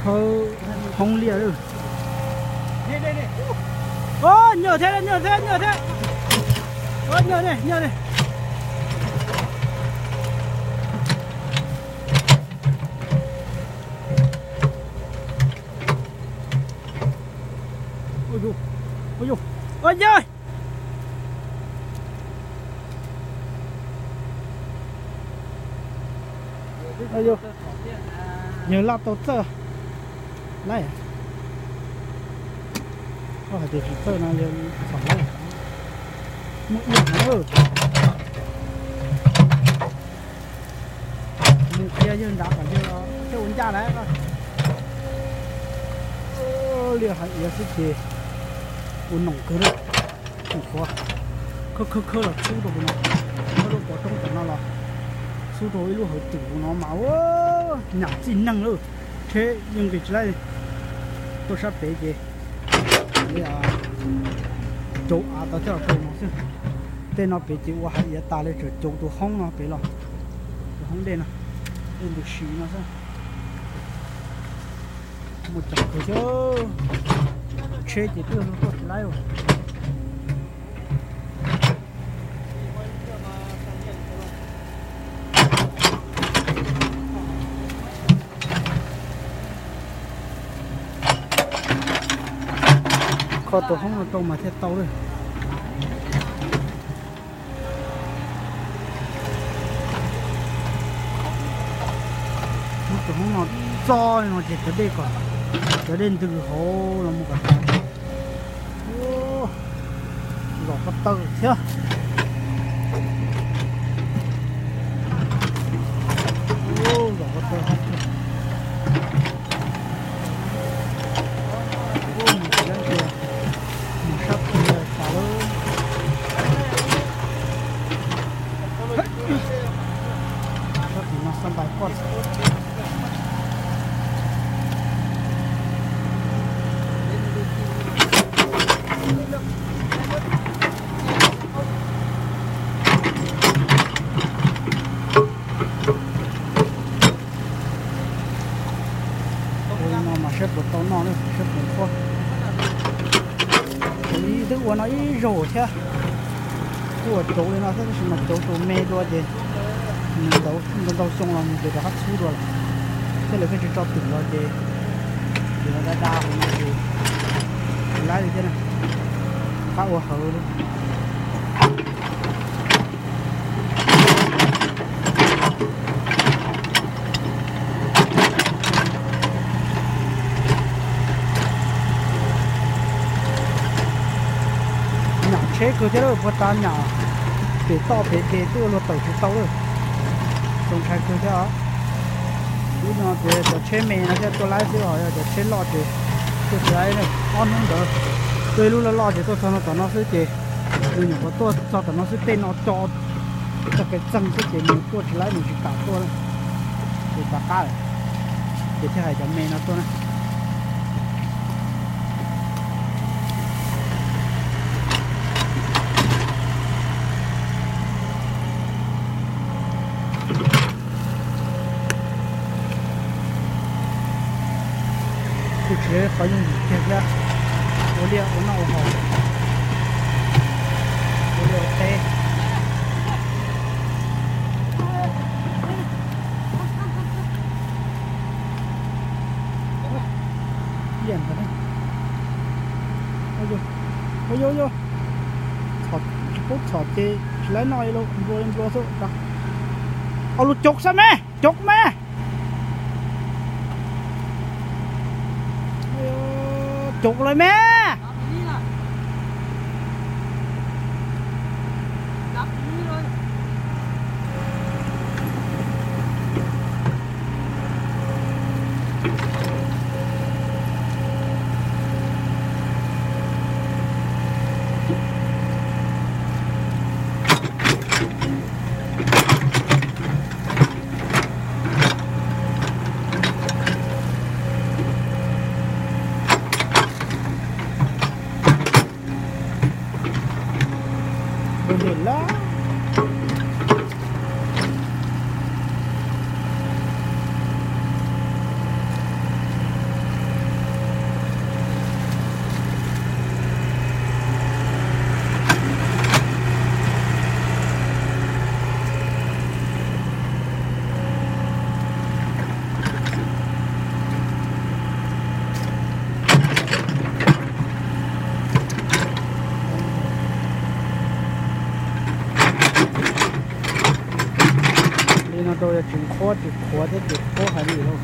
Khawb hoob liaj lawm. Nyuaj thiab, nyuaj thiab, nyuaj thiab. Nyuaj ne, nyuaj ne. Ua yus, ua yus, ua yus. Yawg laj tau txawj laij. Koj hais tias tsis txawj no yog txom laij. Muaj ib yam no. Mus qhia yawg nrad kom yawg thiaj ua ncaj lawm. Liaj hav iav xwb ces ua noom kawg lawm. Tus qhuav khawb khawb khawb los txhub rau hauv no, khawb lub pov roob tom no los txhub rau ib lub hauv twm hauv no mas ua nyam txij neeg lawm. Tsheb yeej nqis tsis laib. Tuaj sab pem ces cauv av tau coj los rau no xwb. Tej no pem ces ua hav iav tas li, tseem cauv tus hoob no pem los, tus hoob dej no, dej ntws si no xwb. Muaj ceem kawg thiab. Tsheb ces twb luag tuaj tsis laib. Kho tus hoob no rau mas thiaj tau lawm. Muab tus hoob no txo li no ces cov dej kom, cov dej ntws hauv los mus kom tas. Zom ko taw thiab. Zom ko taw thiab. Mus sab tid tas lawm. Sab tid no xab ntais koj. Ua li no mas saib puas tau noj ne, saib puas huaj. Kuv twb ua no ib zaug thiab, kuj ua cauv li no thiab tab sis mas cauv tus me dua ces nws ntau ntau xyoo los nws ces rov qab txhub dua lawm, thiab lawv pheej tsis tso twm los ces, ces da da hauv no ces tsis laib li thiab na, qab ua hawv li. Nyam tsheb kawg thiab lawm, puag ta nyam pem toj pem ces twb ua luag tawm tsis tau lawm. Txaus ntshai kawg thiab os. Ib no ces cov tsheb me no thiaj tuaj laib xwb os, yog cov tsheb loj ces tuaj tsis laib. Ob hnub ntawd tuaj ib lub loj loj ces tuaj txog no tom no xwb ces nws nyuam qhuav tuaj txog tom no xwb, tej no co txog kev txeeg xwb ces nws tuaj tsis laib, nws tsis kam tuaj na. Ces rov qab lawm, ces thiaj hais cov me no tuaj na. Kuj tsis qhov yooj yim kiag thiab, ua liaj ua noj ua haus, ua liaj ua teb. Ua yog, ua yog, tsis paub txhom ces tsis laib noj li, nplua nplua xwb. Au, lus cov xwb me, cov me. Cov lawm me. No rau yog tsis qhuav tsis qhuav thiab tsis qhuav hais li lauj.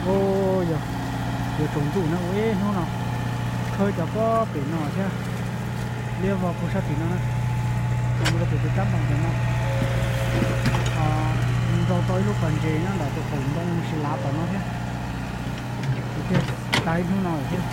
Yog, yuav tsaus ntuj na, ua ib hnub no khawb cov pob pem no thiab, liab vog puag sab tim no na. Mus rau pem tus rab npoo ntawm no, nrau tau ib lub pas ntses nyob ntawm tus qaum ntoo si lav tom no thiab. Ces thiaj tag ib hnub no lawm thiab.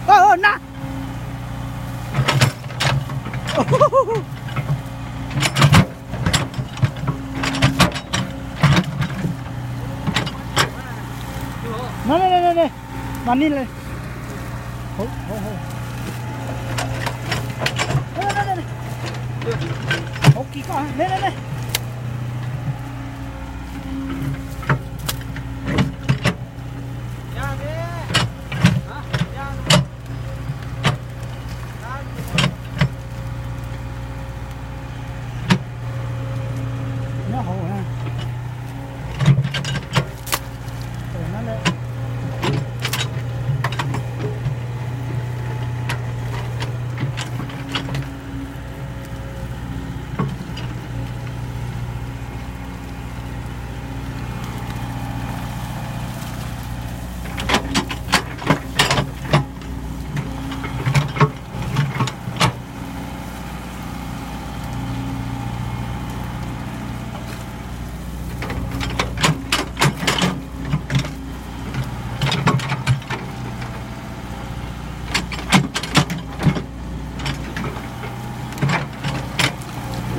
Ơ, ơ, na. Ne ne ne ne, mas ni le. Hauv, hauv, hauv. Ne ne ne ne. Hauv kis koj, ne ne ne. Nyob hauv na.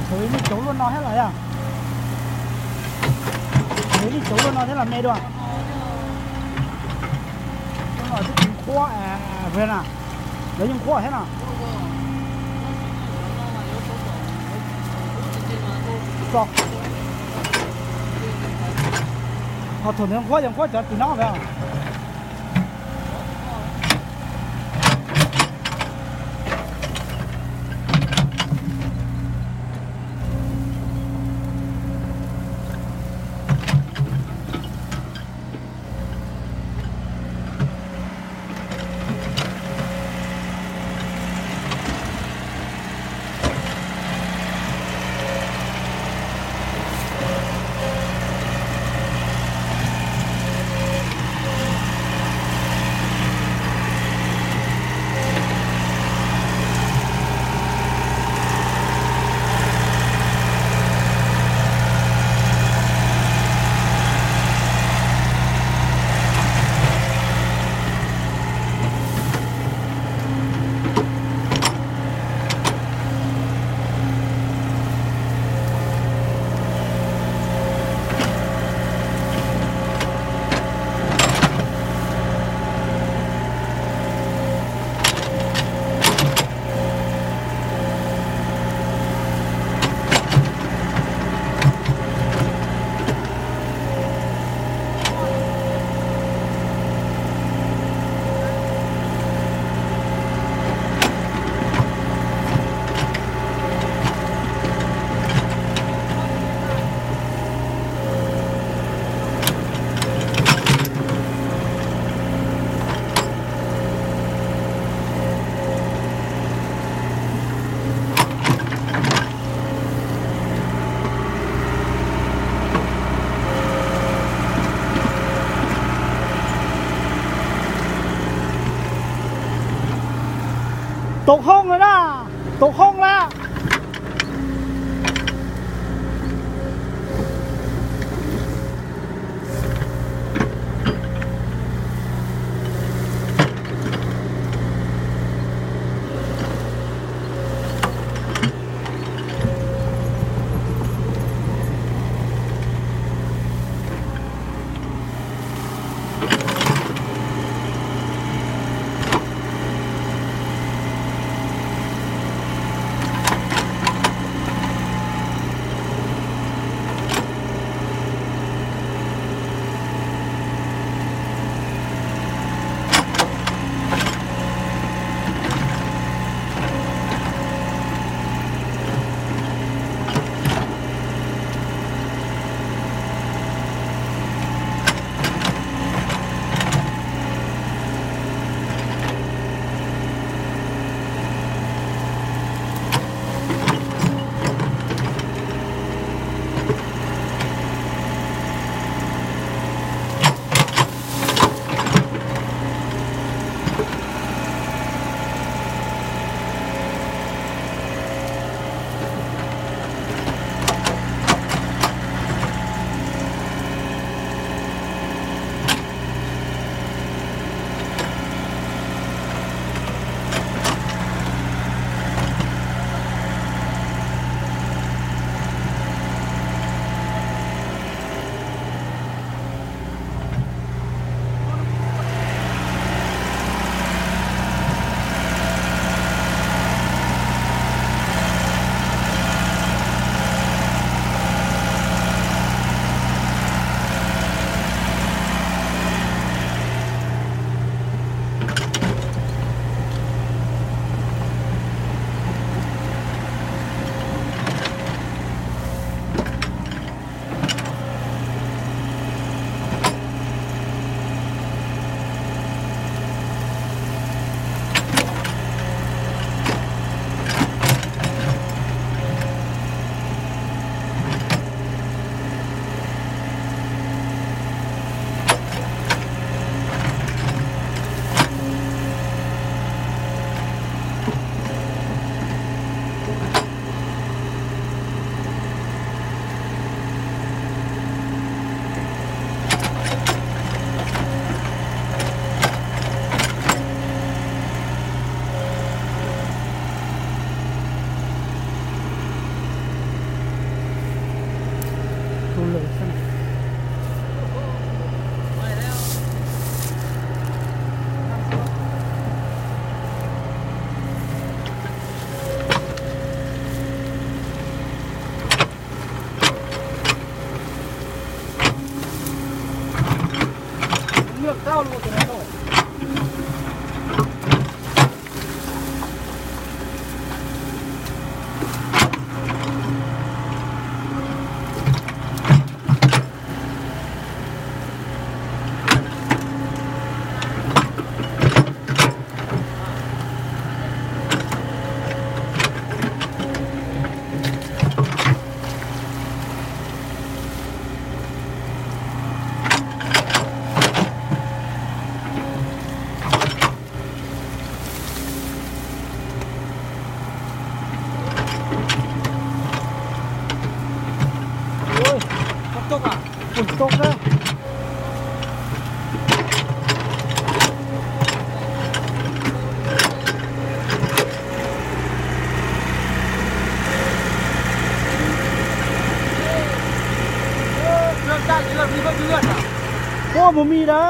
Thaum nej cauv luaj no thiab los yog? Thaum nej cauv luaj no thiab los me dua? Twb tsis qhuav na, lawv yeej qhuav thiab no. Ho thaum ntawd qhuav yog qhuav cov tim no lawm. Tau hoob lawm na, tau hoob lawm. Ua mus mi da.